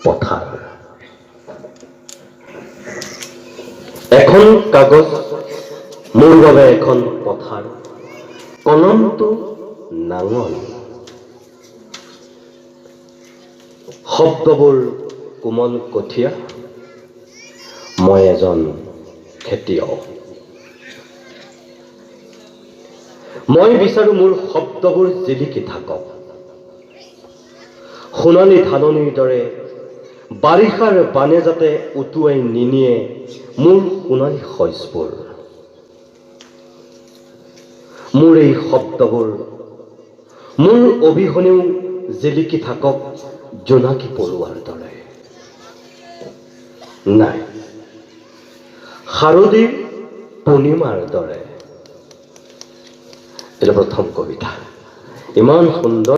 পথাৰ। এখন কাগজ মোৰ বাবে এখন পথাৰ, কলমটো নাঙল। শব্দবোৰ কোমল কঠীয়া, মই এজন খেতিয়ক। মই বিচাৰোঁ মোৰ শব্দবোৰ জিলিকি থাকক সোণালী ধাননিৰ দৰে, বাৰিষাৰ বানে যাতে উটুৱাই নিনিয়ে মোৰ সোণালী শইচবোৰ। মোৰ এই শব্দবোৰ মোৰ অবিহনেও জিলিকি থাকক জোনাকী পৰুৱাৰ দৰে, নাই, শাৰদীৰ পূৰ্ণিমাৰ দৰে। এইটো প্ৰথম কবিতা, ইমান সুন্দৰ।